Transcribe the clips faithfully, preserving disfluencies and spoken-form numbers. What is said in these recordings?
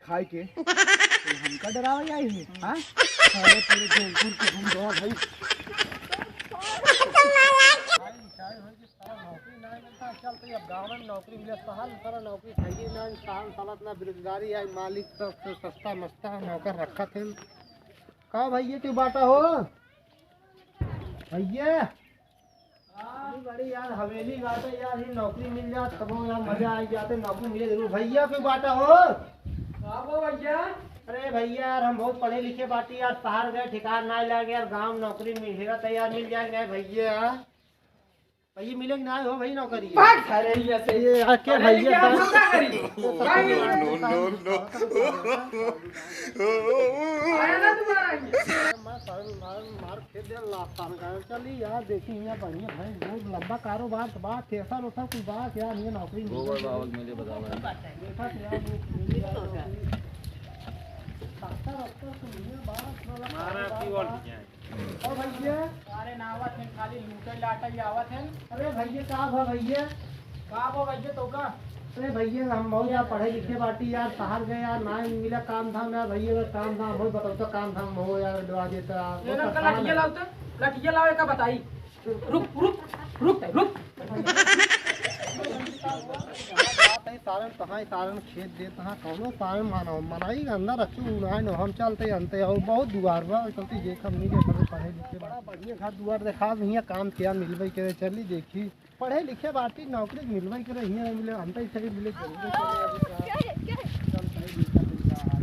खाए के। तो हमका डरावे आई है, हाँ? सारे पूरे जौनपुर के हम गवा भाई। भाई, क्या है कि साला नौकरी ना मिलता, चलते अब गाँव में नौकरी मिले, शहर में साला नौकरी खाइए ना, शहर में साला इतना बेरोजगारी है, मालिक सब से सस्ता मस्ता नौकर रखा थे। का भैया क्यों बाटा हो? भैया, बड़ी बड़ी यार हवेली बाटे यार, ये नौकरी मिल जात तबो यार मजा आ जाते, नौकरी मिले जरूर। भैया क्यों बाटा हो? का हो भैया? अरे भैया यार, हम बहुत पढ़े लिखे बाटी यार, शहर गए ठिकान ना लगे यार, गाँव नौकरी मिल हेरा तैयार मिल जाएंगे भैया। भैया मिले कि ना हो भाई नौकरी? भाग सारे यहाँ से। ये यार क्या पढ़े भैया लिखे हम साहब? लोग का करी? भाई, No, no, no. आया ना तुम्हारा ये। मार, सारे मार, मार खेत दे लातान का। चली यार, देखी यहाँ बढ़िया भाई, बहुत लंबा कारोबार तो बात, थ्रेसर उसर कुछ बात यार, ये नौकरी मिल गोबर गई। बावल मिले बतावा। देखा तो यार, ये ट्रैक्टर वैक्टर कुल ये बात, मतलब मारा कारोबार की और बात। क्या है? और भैया? अरे ना आवत है, खाली लूटे लाटे ही आवत है। अरे भैया, का भा भैया? का भा भैया, तो का? अरे भैया, हम बहुत यार पढ़े लिखे बाटी यार, शहर गए यार, ना मिला काम धाम यार। भैया, अगर काम धाम हो, बताओ तो काम धाम हो यार, दवा देता। ये तो ना कल साल लठिया लाओ तो, लठिया लाओ, एका बताई। रुक, रुक, रुक, रुक। सारन तहाँ, सारन खेत देत हाँ, कौनो सारन मानो, मनाई अंदर अच्छू उड़ाए न, हम चलते अंते और बहुत दुआर बा, चलते देखम नहीं देखम पढ़े लिखे बड़ा बढ़िया घर दुआर देखा, हियाँ काम किया मिलबे करे, चली देखी। पढ़े लिखे बाटी नौकरी मिलबे करे, हियाँ मिले, हम तो इसे मिले जरूर करे, अभी का। चल, पढ़े लिखे मिल रहा है।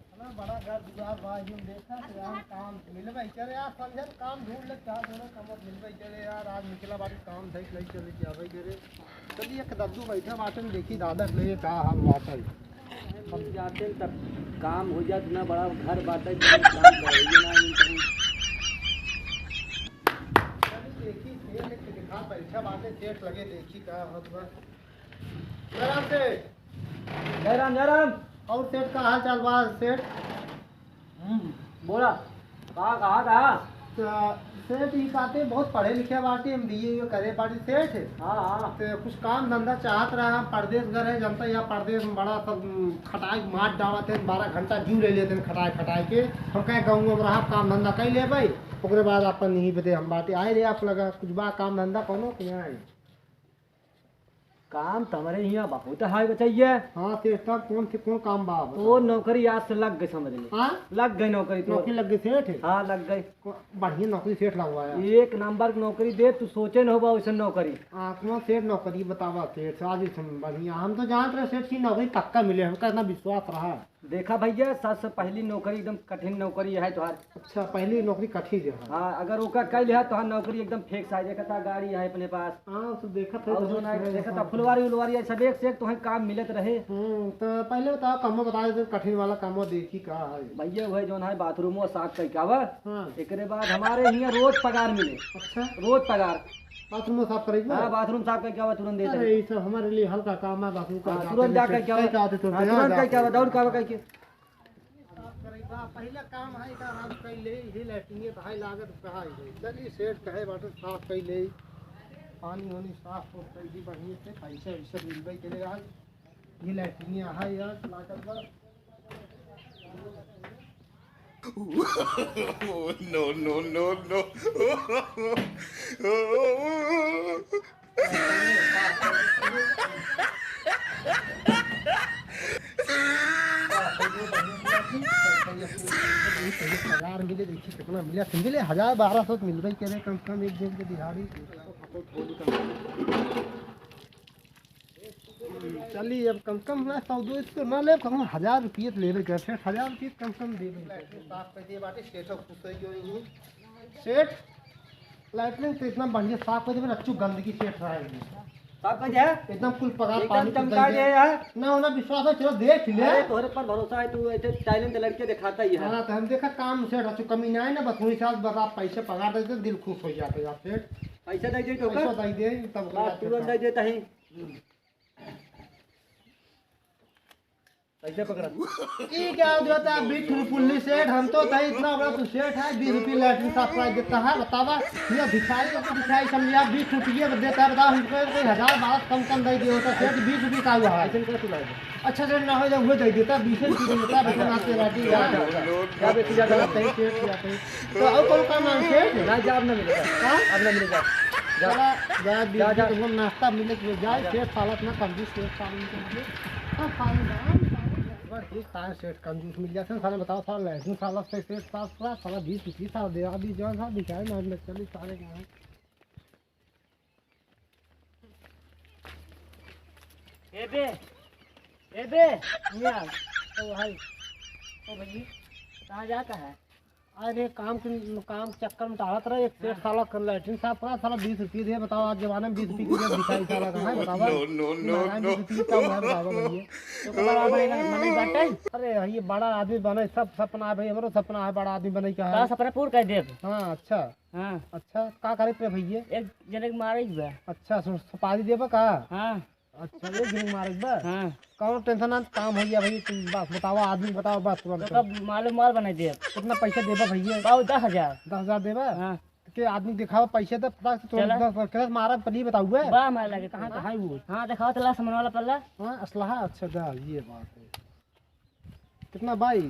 इतना बड़ा घर दुआर बा, हियाँ देखा से यार काम मिलबे करे, यार समझे काम ढूंढ ले, चार दोनों काम मिलबे करे, यार आज निकला बाटी काम देख ले, चले जाबे करे। चलिए, एक दद्दू बैठा बाटन, देखी दादा के लिए का हाल बाटन। हम जाते हैं तब काम हो जात, इतना बड़ा घर बाटे, काम तो होइए ना, नहीं कहीं। चलिए, देखी, सेठ के दिखा, बैठा बाटे, सेठ लगे, देखी का होत बा। जयराम सेठ। जयराम, जयराम। और सेठ, का हाल चाल बा, सेठ? हम्म, बोला, कहा, कहा, कहा? तो सेठ, ई कहते बहुत पढ़े लिखे बाटी, हम बीए वीए करे बाटी सेठ। हाँ, हाँ। तो कुछ काम धंधा चाहत रहा, हम परदेस गए रहे, जनता यहाँ परदेस में बड़ा सब, उम, खटाई के मार डालत हैं, बारह घंटा जीव ले लेते हैं खटाई खटाई के। हम कहे गाँव में रहा, काम धंधा कर लेबै, ओकरे बाद अपन यहीं बदे हम बाटी आए रहे आप लगा, कुछ बा काम धंधा कौनो कि नहीं? काम तो हमरे हियाँ बहुत है बचैया। हाँ, सेठ साहब, कौन से, कौन काम बा, बताओ। तो नौकरी आज से लग गई, समझ ले। हाँ? लग गई नौकरी तो। नौकरी लग गई सेठ? हाँ, लग गई। को-, बढ़िया नौकरी सेठ लगवाया। एक नंबर की नौकरी दे, तू सोचे न होबा वैसे नौकरी। हाँ, कौन सेठ नौकरी बतावा सेठ, आज इस बढ़िया। हम तो जानत रहे सेठ की नौकरी पक्का मिले, हमका इतना विश्वास रहा। देखा भैया, सबसे पहली नौकरी एकदम कठिन नौकरी है तोहार। अच्छा, पहली नौकरी कठिन है। हाँ, अगर ओका कइ लिहा, तोहार नौकरी एकदम fix है। देखा था, गाड़ी है अपने पास। हाँ, तो देखा था, और तो जो ना, है, देखा था, हाँ। फुलवारी उलवारी है, सब एक से एक तोहे काम मिलत रहे। हम्म, तो पहले बताओ, कामो बताओ, जो कठिन वाला कामो देखी का है। भैया, वह जौन है, बाथरूमो साफ कइ के आवा। हाँ। एकरे बाद हमारे हियाँ रोज पगार मिले। अच्छा। रोज पगार। बाथरूम साफ करे के बा? हाँ, बाथरूम साफ कइ के आवा, तुरंत देते हैं। अरे, ये सब हमारे लिए हल्का काम है, बाथरूम का हाँ, जाते तुरंत जा हैं, कइ के आवा। कइ के आते तुरंत, हाँ, हाँ, तुरंत जाते कइ के आवा, हैं। दौड़ के आवा कइ के। साफ करे के बा, पहला काम है, का हम कइ ले, ये लैट्रिन है, भाई लागत कहाँ है? चलिए, सेठ कहे बाटे साफ कइ ले, पानी वानी साफ हो कइ दी बढ़िया से, पैसा वैसा मिलबे के लिए। ये लैट्रिन है यार, लागत बा। No, no, no, no. हजार मिले, देखी कितना मिला, मिले हजार बारह सौ तो मिलबे करे कम से कम एक दिन के दिहाड़ी। चली, अब कम कम ना, सौ दो सौ ना लेब, कम हजार रुपये तो लेबे कर, सेठ, हजार रुपये कम से कम देबे। लैट्रिन साफ कर दिए बाटे, सेठ खुश हो गई। सेठ, लैट्रिन तो इतना बढ़िया साफ कर देबे, अच्छू गंदगी सेठ रहा है। साफ कर दिया? एकदम कुल पगार एकदम पानी चमका दिया यार। ना होना विश्वास है, चलो देख ले। अरे, तोहरे पर भरोसा है, तू ऐसे टैलेंट लड़के दिखाता ही है। हाँ, तो हम देखा काम सेठ, अच्छू कमी ना है ना, बस वही साथ बस आप पैसे पगार दे दे, दिल खुश हो जाते यार सेठ। पैसा दे दे तो पैसा का? दे दे, तब बस तुरंत दे देता है। कैसे पकड़ा? ई क्या हो जाता है, बीस रुपये सेठ? हम तो तय इतना बड़ा तू सेठ है, बीस रुपये लैट्रिन साफ कराई देता है, बतावा। ये भिखारी को तो भिखारी समझिया, बीस रुपये देता है, बताओ, हमको कोई हजार बारह सौ कम कम दे दिया होता सेठ, बीस रुपये का हुआ है। ऐसे नहीं कर, तू ला दे। अच्छा सेठ, ना हो जाए, वो दे देता, बीस रुपये दे देता, बता ना तेरा की यार। जा, जा, जा। जा बेटी, जा, जा। गलत है सेठ, या कहीं। तो और कौन काम है सेठ? ना, जा, अब ना मिलेगा। हाँ? अब ना मिलेगा। जा। चला, जा, जा, जा। तुमको नाश्ता मिले, जा, जा। सेठ सालत ना, कंजूस सेठ सालत ना। हाँ, खाई ना। बस, ठीक, सारे सेठ कंजूस मिल जाते हैं। साले बताओ, साला लैट्रिन साला से सेठ साफ करा, साला बीस रुपये साला दे, अभी जो है साला भिखारी ना मिले, चलिए साले के यहाँ। ए बे, ए बे, यहाँ। ओ भाई, ओ भैया, कहाँ जाता है? अरे काम के, काम चक्कर में टहलत रहे, एक सेठ हाँ। साला कर लैट्रिन साफ करा, साला बीस रुपये दे, बताओ आज जमाने में बीस रुपये की जगह भिखारी साला कहाँ है, बताओ? No, no, no, महंगाई में no। बीस रुपये का हुआ है, बताओ भैया। तो कब बनेगा, बने बाटे? अरे ये बड़ा आदमी बने, सब सपना है भाई, हमरो सपना है बड़ा आदमी बने का का है। सपना पूरा कर देब। हाँ, अच्छा। हाँ। अच्छा, का करे पे भैया? एक जने के मारे के बा। अच्छा, सु-, सुपारी देबा का? हाँ। अच्छा, एक जने के मारे के बा? हाँ। कौनो टेंशन ना, काम हो गया भाई, तुम बस बतावा, आदमी बतावा बस तुरंत। तो कब मालूम माल बनाई देब। कितना पैसा देबा भैया? बाबू दस हजार। दस हजार देबा? हाँ। के आदमी दिखावा, पैसे दे, फटाक से तुरंत चला। दस हजार, कितना मारा पली बताऊ बे? बा मार लगे। कहाँ, कहाँ है वो? हाँ, दिखाओ, चला, सामान वाला पल्ला। हाँ, असलहा, अच्छा, दा, ये बात है। कितना भाई?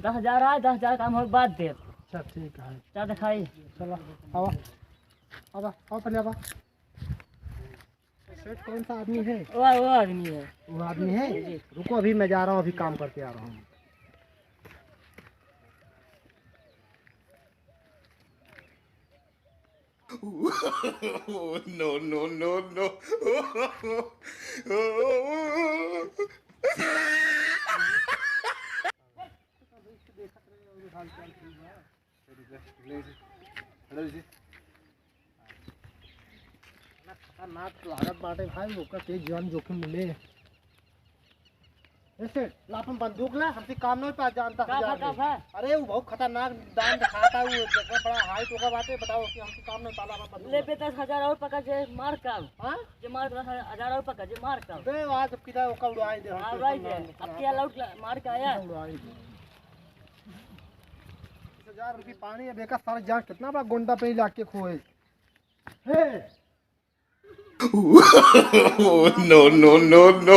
दस हजार आए, दस हजार काम हो बाद देब। अच्छा, ठीक है। क्या दिखाई? चला, आवा। आवा, आवा, पहले आवा। सेठ कौन सा आदमी है? वो, वो आदमी है। वो आदमी है? जी। रुको, अभी मैं जा रहा हूँ, अभी काम करके आ रहा हूँ। No, no, no, no। खतरनाक लागत बाटे भाई, ओकर के जान जोखिम मिले। ऐसे ला अपन बंदूक ला, हमसे काम नहीं पा जानता का हजार भा, का में। भा? अरे वो बहुत खतरनाक दान दिखाता है, वो देखो बड़ा हाइट होगा बाटे, बताओ कि हमसे काम नहीं पाला अपन बंदूक ले ला। बे दस हजार और पकड़ जे मार का। हाँ? जे मार दस हजार और पकड़ जे मार का। बे आज किधर ओका उड़ाई दे, हम हाँ, तो उड़ाई दे। अब क्या लाउड मार के आया? उड़ाई दे। दस हजार रुपये पानी है, बेका सारा जान कितना बड़ा गोंडा पे ही लाके खोए। हे! No, no, no, no।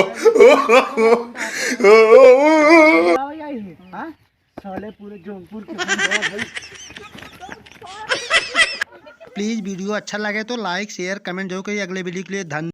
हाँ? साले पूरे जौनपुर के हम लोग भाई। Please video अच्छा लगे तो like, share, comment जरूर करिए। अगले video के लिए धन्यवाद।